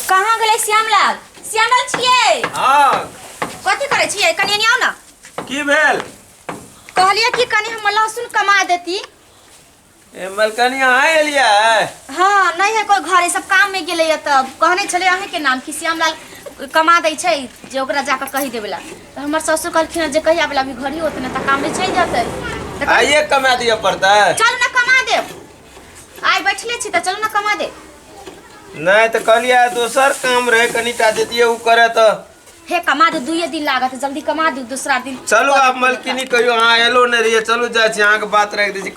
कहाँ गेलै श्यामलाल? श्यामलाल छियै? हँ। कथी करै छियै? कनि एने आउ ने। की भेल? कहलियै कि कनि हमर लहसुन कमा देती। ए मलकनी, अहाँ एलियै? हाँ, नहीं है कोई घरे, सब काम में गेलै तब कहने छलै अहाँके नाम कि श्यामलाल कमा दै छै, जे ओकरा जाकऽ कहि देबे ला। तऽ हमर ससुर कहलखिन हँ जे कहिया आबे ला, अभी घर ही होतै ने तऽ काम में चलि जेतै तऽ आइए कमा दिअ पड़तै? चलू ने कमा देब, आइ बैठले छी तऽ चलू ने कमा देब। नहि तऽ कहलियै दोसर काम रहै, कनिटा जैतियै ओ करे तऽ। हे कमा दे, दुइये दिन लागत, जल्दी कमा दू, दूसरा दिन। चलू आब मलकिनी, कहियो अहाँ एलो नहि रहियै। चलू जाइ छी, अहाँके बात राखि दै छी।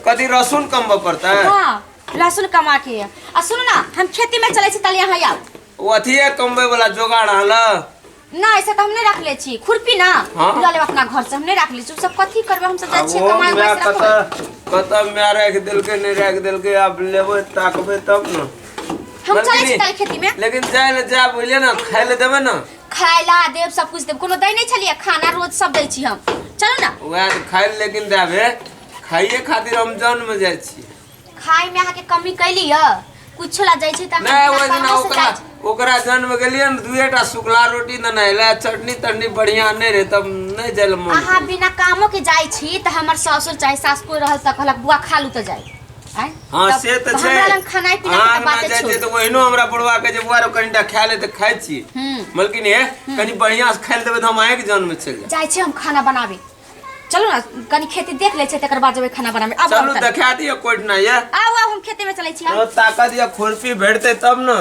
कथी रसून कमबऽ पड़तै? हाँ, लहसुन कमा के। आ सुनू ना, हम खेती में चलै छी, ताली अहाँ आउ। ओ अथिये कमबै वाला जोगाड़ अहाँ लग? ना, ऐसे तऽ हम नहीं रखले छी खुरपी ना। हाँ। लऽ लेब अपना घर से, हम नहीं रखले छी। उ सब कथी करबै, हम सब जाइ आब छियै ओ कमाइ माय उमाइ से रखबै। कतऽ कतऽ माय राखि देलकै, नहि राखि देलकै, आब लेबै ताकबै तब ने। हम चलै छी मलकिनी, ताली खेती में। लेकिन जाय ले जाय बुझलियै ने, खाय ले देबै ने? खाय ला देब, सब कुछ देब। कोनो दै नहीं छलियै खाना? रोज सब दै छी हम, चलू ना। वएह तऽ खाय ले लेकिन देबै, खाइए खातिर हम जनमे जाइ छी। खाय में अहाँके कमी कैली य? कुछो ला जाइ छी तऽ नहि, अहाँ ओहि बिना दिना कामो से ओकरा जाइ छी। ओकरा जन्म गेलियै ने, दुएटा सुखला रोटी देने एलै, चटनी तटनी बढ़िआँ नहि रहै, तब नहि जाइ लए मन। अहाँ बिना कामो के जाइ छी तऽ हमर ससुर चाहे सास कोइ रहल तऽ कहलक बुआ खा लू तऽ जाइ आँय? हाँ तब से तऽ छै। हमरा लग खानाइ पीनाइ के अहाँ तऽ बाते जाइ छियै छोड़ू। तऽ ओहिनो हमरा बुढ़वा कहै छै, बुआ रो कनिटा खाय ले, तऽ खाइ छी। मलकिन हे, कनि बढ़िआँ से खाय लए देबै तऽ हम अहाँके जनमे चलि जायब। जाइ छी हम खाना बनाबे, चलू ने कनि खेती देख लै छै, तकर बाद जेबै खाना बनाबे। आब चलू देखा दिअ कोइ ना ये। आउ आउ, हम खेती में चलै छी, आउ। तो ताकत या खुरपी भेटतै तब ने।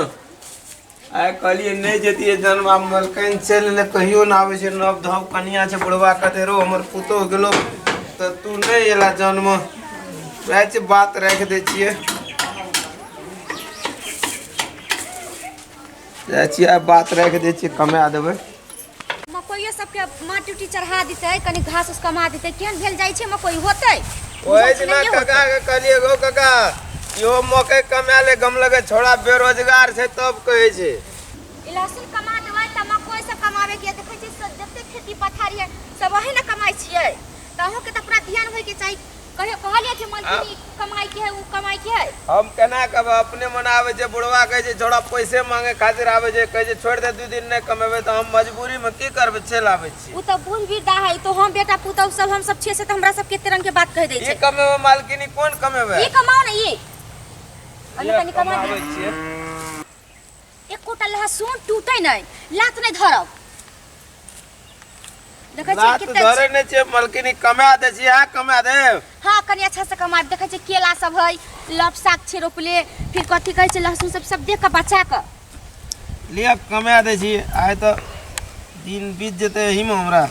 आइ कहलियै नहि जैतियै जन्म, आब मलकनि चलि एलै, कहियो नहि आबै छै। नव धव कनिया छै, बुढ़वा कहतै रो हमर पुतोह गेलो तऽ तू नहि एला जन्म। वएह छै, बात राखि दै छियै, जाइ छियै आइ, बात राखि दै छियै, कमा देबै। मकइयो सबके माटी उटी चढ़ा देतै, कनि घास उस कमा देतै। केहन भेल जाइ छै मकइ, होतै? ओहि दिना काका के कहलियै, गो काका, इहो मकइ कमा ले गम लगे, छोड़ा बेरोजगार छै, तब कहै छै। ई लहसुन कमा देबै तऽ मकइ सब कमाबे के। देखै छियै सब जते खेती पथारी है सब वही ने कमाइ छियै, तऽ अहूँके तऽ पूरा ध्यान होइके चाही। कहियो कहलियै कि मलकिनी कमाइ के है, उ कमाइ के है? हम केना कहबै, अपने मन आबै छै। बुढ़वा कहै छै छोड़ा पैसे मांगे खातिर आबै छै, कहै छै छोड़ि दे, 2 दिन नहि कमेबै तऽ हम मजबूरीमे की करबै, चलि आबै छी। उ तऽ बूढ़ वृद्धा है, तो हम बेटा पुतहु सब हम सब छियै से तऽ हमरा सब कते रंग के बात कहि दै ई छै। कमेबै मालकिनी, कोन कमेबै? ई कमाओ ने, ई ओहिमे कनि कमा कमाबै दियौ। छियै। एकोटा लहसुन टूटै नहि, लात नहि धरब, देखै छियै लात कते धरे नहि छियै मलकिनी, कमा दै छी, अहाँ कमा देब। हाँ, कनि अच्छा से कमाब। देखै छियै केला सब है, लव साग छै रोपले, फिर कथी कहै छै लहसुन सब, सब देख कऽ बचा कऽ। लिअ, कमा दै छी। आइ तऽ दिन बीत जेतै एहिमे हमरा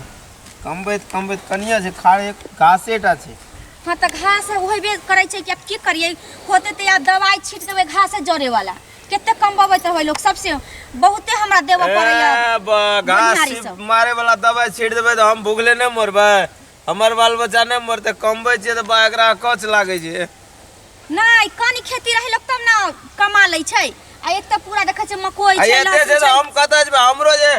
कमबैत कमबैत। कनिया छै खाड़े घासे टा छै। हाँ तऽ घास होबे करै छै कि आब की करियै? होतै तऽ आब दवाइ छीट देबै घासे जरे वाला। कते कमबबैत रहबै लोक सबसे, बहुते हमरा देबऽ पड़ैया। ए, घास बोनिहारी सब। मारे वाला दवाइ छीट देबै तऽ हम भुगले नहि मरबै? हमर बाल बच्चा नहि मरतै? कमबै छियै तऽ बा एकरा कच लागै छै। नहि, कनि खेती रहै लोक तब ने कमा लै छै। आ एक तऽ पूरा देखै छै मकई आ छै, एते छै लहसुन तऽ छै। हम कतऽ जेबै? हमरो जे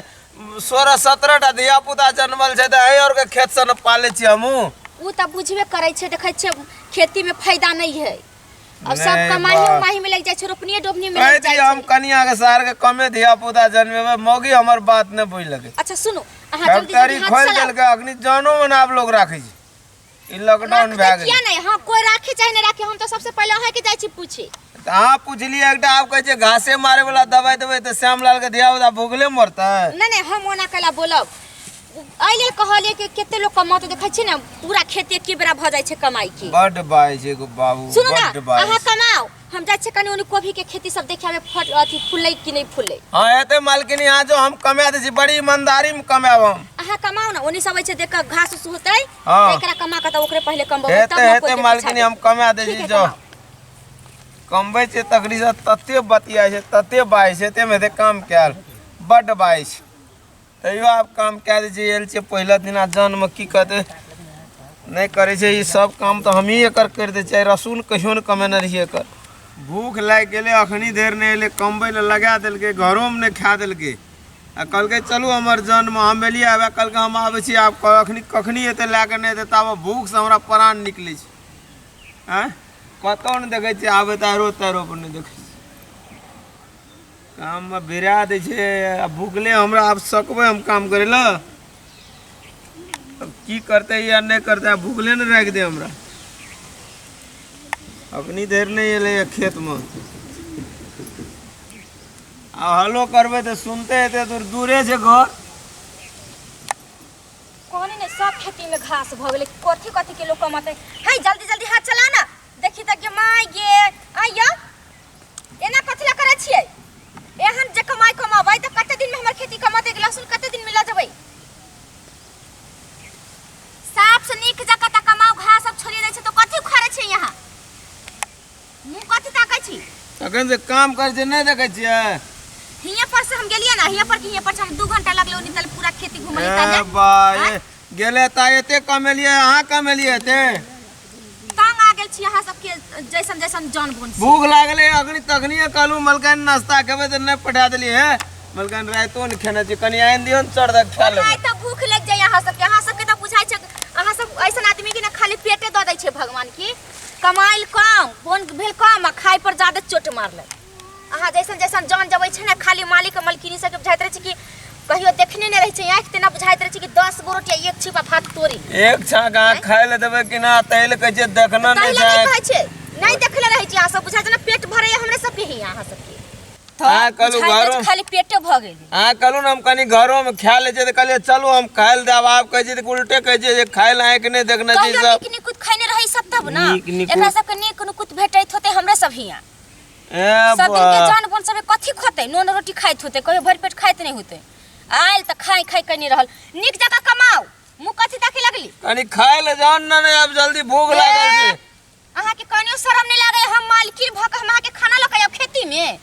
16-17 टा धिया पुता जनमल छै तऽ एहि आओर के खेत से ने पालै छियै हमहूँ। उ तऽ बुझबे करै छै, देखै छियै खेती में फायदा नहीं है और सब नहि कमाई बा। उमाही में लग जाइ छै, रोपनिए डोपनी में कहि लग जाइ दिअ हम छै। कनिया के सार के कमे धिया पुता जन्मेबै, मौगी हमर बात नहि बुझि लगे। अच्छा सुनू, अहाँ जल्दी फैक्ट्री जल्दी हाथ खोलि चलाउ। देलकै, अखनी जानो मन आब लोग राखै छै, ई लॉकडाउन भए राखतै गेलै। किया नहीं? हाँ, कोई राखे चाहे नहीं राखे, हम तो सबसे पहले अहाँ के जाइ छी पूछे। तऽ अहाँ पुछलियै एकटा, आब कहै छै घासे मारे वाला दवाइ देबै तऽ श्यामलाल के धिया पुता भुखले मरतै? नहीं नहीं, हम ओना कैला बोलब, एहि लेल कहलियै कि कते लोक कमाते देखै छी ने, पूरा खेत एके बेरा भऽ जाइ छै कमाई के। बड बाइ छै गो बाबू। सुनू ना, बड बाइ अहाँ छै। कमाओ, हम जाइ छियै कनि ओनी कोबी के खेती सब देखे आबै, फट अथी फुलै कि नहि फुलै। हाँ हेतै मालकिनी, अहाँ जो हम कमा दै छी, बड़ी ईमानदारी में कमाएब हम। अहाँ कमाओ ना, ओनी सब छै देख कऽ घास उस होतै हाँ। तऽ एकरा कमा कऽ तऽ ओकरे पहिले कमबेबै तब हेतै ने हेतै कोइ के मालकिनी, पीछा हम कमा दै ठीक छी। है, जो कमाओ। कमबै छै तकरी से तते बतियाइ छै, तते बाइ छै, एतेमे हेतै काम कयल, बड्ड बाइ छै, तैयो आब काम कए दै छियै। आयल छियै पहिला दिना जनमे, की कहतै, नहि करै छै ई सब काम तऽ हमही एकर करि दै छियै। रसून कहियो नहि कमेने रहियै एकर। भूख लागि गेलै, अखनी धरि नहि एलै, कमबै लए लगा देलकै, घरोमे नहि खा देलकै आ कहलकै चलू हमर जनमे। हम एलियै आब, कहलकै हम आबै छी। आब कखनी कखनी एतै लए कऽ, नहि एतै ताबे भूखसँ हमरा प्राण निकलै छै। आँय, कतहु नहि देखै छियै आबै, तऽ आरो तारो पर नहि देखै छियै। काममे भिड़ा दै छै आ भुखले हमरा आब सकबै हम काम करै लए। अब की करतै या नहि करतै, आब भुखले ने राखि दे हमरा। अखनी धरि नहि एलैए खेतमे। आ हलो करबै तऽ सुनते एते दूर दूरे छै घर। कहनी ने सब खेती में घास भऽ गेलै, कथी कथी के लोक कमाते है। जल्दी जल्दी हाथ चला ना, देखी तऽ गे माय गे। आइया एना कथी ला करै छियै? एहन जे कमाइ कमाबै तऽ कते दिन में हमर खेती कमाते के लहसुन कते दिन में लऽ जेबै? साफ से नीक जकाँ तऽ कमाउ, घास सब छोड़ि दै छै तऽ कथी उखाड़ै छै यहाँ? मुँह कथी ताकै छी? तखन से काम करै छै, नहि देखै छियै? हियाँ पर से हम गेलियै ना, हियाँ पर कि हियाँ पर से हम 2 घंटा लगलै ओनी तल पूरा खेती घुमलियै। ए ताले बा आँय? गेलै ता एते कमेलियै, अहाँ कमेलियै एते? तंग आ गेल छी अहाँ सबके जैसन जैसन जान बोन से। भूख लागलै अखनी तखनिए कहलहुँ मलकाइन नाश्ता खेबै तऽ नहि पठा देलियै। हे मलकाइन, रातिो ने खेने छी, कनि आनि दियौ ने चढ़ दऽ खा लेबै। ओनाहि तऽ भूख लागि जाइए अहाँ सबके। अहाँ सबके तऽ बुझाइ छै अहाँ सब ऐसन आदमी के ने खाली पेटे दऽ दै छै भगवान की कमाइल कम बोन भेल कम आ खाइ पर ज्यादा चोट मारलक। अहाँ जैसन जैसन जान जबै छै ने, खाली मालिक आ मलकिनी सबके बुझाइत रहै छै कि कहियो देखने नहि रहै छै आँखि, तेना बुझाइत रहै छै कि 10 गो रोटी आ एक छिपा भात तोड़ी। एक छाक अहाँ खाय लए देबै कि ना, ताहि लए कहै छियै देखना ताहि नहि लए नहि छै। कहै छै, नहि देखले रहै छी अहाँ सब, बुझाइ छै ने पेट भरैया हमरे सबके ही अहाँ सबके। अहाँ कहलहुँ बुझाइत रहै छै घरो खाली पेटे भऽ गेल। अहाँ कहलहुँ ने हम कनि घरोमे खा लै छियै तऽ कहलियै चलू हम खाय लए देब। आब कहै छियै तऽ उल्टे कहै छियै जे खाय लए आँखि नहि देखने छी कहियो सब। नीक निकुत खैने रहै सब तब ने। नीक निकुत। एकरा सबके नीक निकुत भेटैत होतै हमरे सब हियाँ। ए सब दिन के बा जान बोन सब कथी खोते, नून रोटी खाइत होते, कहियो भरि पेट खाइत नहीं होते। आयल तऽ खाइ खाइ कनी रहल। नीक जकाँ कमाउ, मुँह कथी ताके लगली? कनि खाय लए जाउ ने, नहि आब जल्दी भूख लागल छै। अहाँ के कनियो शरम नहीं लागे? हम मालकिन भऽ के हम अहाँ के खाना लऽ के आयब खेती में?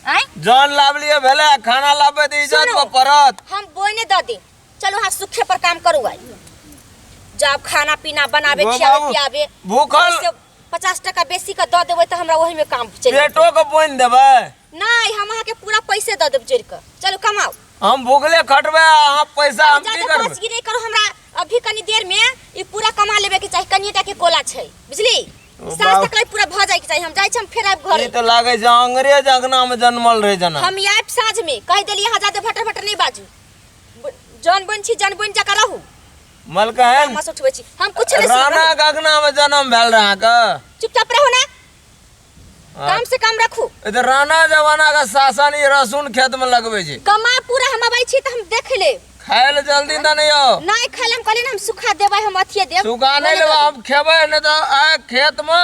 आँय जन लाबलियै भेलै, खाना लाबबै तऽ इज्जत सुनू। पर पड़त। हम बोइने दऽ दी, चलू अहाँ सुखे पर काम करू। आइ जाब खाना पीना बनाबे गो खियाबे बाबू, पियाबे भूखल ओहिसे 50 टका बेसी के दऽ देबै तऽ हमरा ओही में काम चलि जेतै। पेटो के बोनि देबै? नहीं, हम अहाँ के पूरा पैसे दऽ देब जोड़ि कऽ। चलू कमाउ। हम भूखले खटबै आ अहाँ पैसा, हम की ज्यादा करबै? पाँच गिरे करू। हमरा अभी कनी देर में ई पूरा कमा लेबे के चाही, कनिए टा के कोला छै, बुझली? ओ साँझ बाप। तक ले पूरा भऽ जाय के चाही। हम जाइ छी, हम फेर आबि ई घरे। तऽ लागै छै अंग्रेज अंगना मे जन्मल रहै जेना। हम आबि साँझ में, कहि देली अहाँ ज्यादा भटर भटर नहीं बाजू। जन बन छी, जन बन जकाँ रहू। मलकाइन तामस उठबै छी हम कुछ नहीं सुनब। राणा के अंगना मे जन्म भेल रहे अहाँके। चुपचाप रहू ना, काम से काम रखू। ई तऽ राणा जमाना के शासन ई रसून खेत मे लगबै छै। कमा पूरा, हम अबै छी तऽ हम देख लेब। खाय लए जल्दी तऽ नहि आउ। नहीं खाय हम कहली ना, हम सुखा देबै, हम अथिए देब। सुखा नहि लेबै, हम खेबै, नहि तऽ आइ खेत मे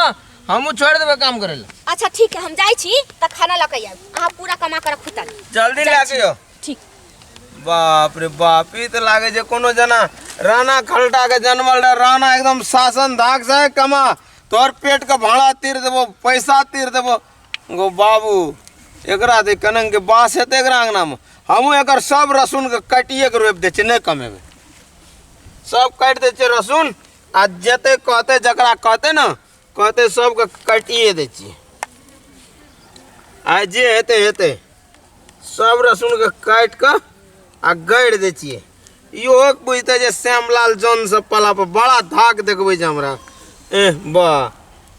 हमहूँ छोड़ि देबै काम करै लए। अच्छा ठीक है, हम जाइ छी तऽ खाना लऽ के आयब। अहाँ पूरा कमा के रखू तब। जल्दी लए के आउ। ठीक। बाप रे बाप, ई तऽ लागै छै कोनो जेना राणा खलटा के जन्मल रहे। राणा एकदम शासन धाक से कमा, तोहर पेट के भाड़ा तीर देबो, पैसा तीर देबो। गो बाबू, एकरा दे कनंग के बाँस हेतै एकरा अंगना मे। हमहूँ एकर सब रसून के काटिए के रोपि दै छियै, नहि कमेबै। सब काटि दै छियै रसून आ जते कहतै, जकरा कहतै ने कहतै, सबके काटिए दै छियै। आइ जे हेतै हेतै, सब रसूनके काटि कऽ आ गाड़ि दै छियै। इहो बुझतै जे श्यामलाल जन सब पला पर बड़ा धाक देखबै छै हमरा। एह वाह,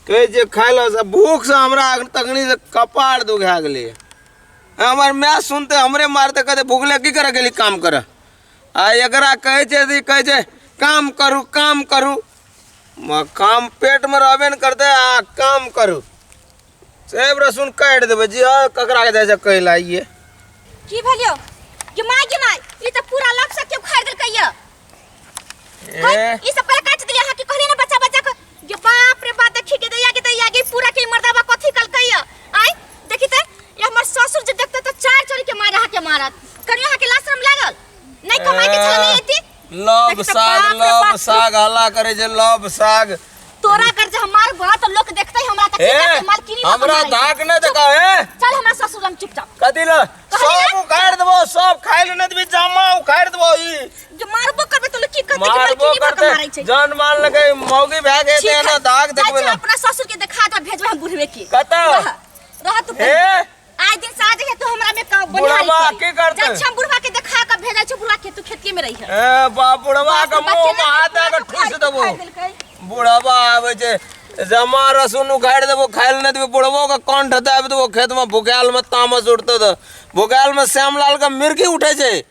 कहै छै खाय लए से भूखसँ हमरा तखनी से कपार दुखा गेलै। हमर माय सुनते हमरे मारते, कहते भूखले की करऽ गेली काम करऽ। आ एकरा कहै छै तऽ ई कहै छै काम करू काम करू। काम पेटमे रहबे ने करतै आ काम करू। सेब रसून काटि देबै जी। हाँ, ककरा के जाइ छै कहै लए आइए। की भेलियो गे माय, गे माय, ई त पूरा लग से के उखाड़ देलकै ये। ए ई सब कल काट देलियै अहाँ के कहलियै ना बच्चा बच्चा के। गे बाप रे बाप, देखी गे दैया, गे दैया गे, पूरा के मर्दाबा कथी कलकै ये। आय देखी त, ये हमर ससुर जे देखते त चार चोरी के मार अहाँ के मारत। करियो अहाँ के लाज शरम लागल नहीं? कमाई के छल नहीं एती। लव देखी त साग बाप रे लव बाप। साग हल्ला करे छै लव साग। तोरा कर जे हम मारबो त लोक देखते हमरा त की ए कहते, मालकिनी भऽ कऽ हमरा मारै छै। धाक नहि देखा। ए चल हमरा ससुर लग चुपचाप। कथी ल? कहली सब उखाड़ि देबो, सब खाइ ले नहि देबी, जामा उखाड़ि देबो ई। जे मारबो करबे त लोक की कहते कि मारबो मालकिनी भऽ कऽ करते मारै छै। जान मान लगे मौगी भए गेल ठीक एना है, धाक जाइ देखबै छी ने। अपना ससुर के देखा दे, भेजबै हम बुढ़वे के। कतऽ? रह रह तू। ए आइ दिन से आज है तू हमरा में का बनिहारी बुढ़वा करी। की करतै? जाइ छी हम बुढ़वा के देखा के भेजै छी, बुढ़वा के तू खेतिए में रही है। ए बाप, बुढ़वा के मुंह में हाथ दऽ के ठूस देबो। बुढ़वा आबै छै। जमा रसुन उखाड़ि देबो, खाइ लए नहि देबो, बुढ़बो के कंठ दाबि देबो। खेत में भुखायल में तामस उठतो तऽ भुखायल में श्यामलाल के मिर्गी उठै छै।